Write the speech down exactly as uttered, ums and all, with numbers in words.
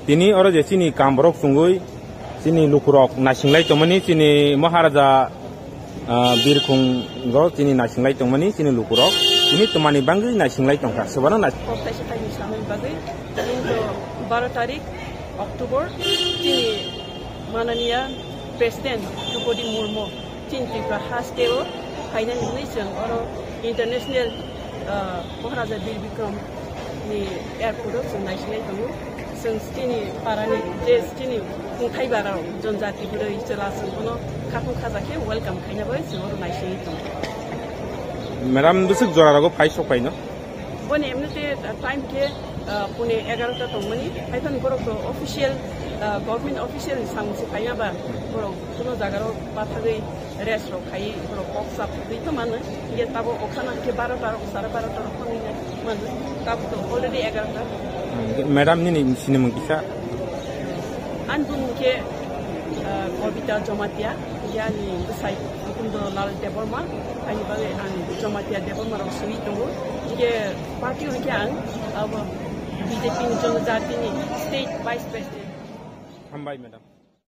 Tini oro je chini kam borok chungwi chini lukurok naisinglai tongmani, chini Maharaja, ah, Birkhungo chini naisinglai tongmani chini lukurok. Tini twmani bangwi naisinglai tongkha, swbano nai- Kok kaisa kainwi samani bagwi, tini to baro tarik October, chini mananiya President Droupadi Murmu chini Tripura haste o phainani hwnwi chwng oro international, ah, Maharaja Bir Bikram ni airport o chwng naisinai tongo. Chwng chini parani je chini khungthai barao jonjati bwrwi chwla chwng bono khaphang khaja khe welcome khaina bai chwng oro naisinai tongo. Madam, bwswk jora rogo phai sok phaino? Boni emnite time khe, ah, pune egarota tongmani, haiphano borok to official, ah, government official ni samung se phaiya ba, borok kuno jaga rok pathagwi rest rok khai, borok kok sap twi to mano, ye tabo okhana khe barota rok, sare barota rok phangwi mano, tabo to already egarota. Madam, nini sinimung kisa? Ani bumung khe, ah, Kobita Jomatia, yani bwsai Mukundalal Debbarma, ani bagwi ang Jomatia Debbarma rok sui tongo. Hingke party hingke ang abo B J P ni Jonojati ni state vice president. Hambai, madam.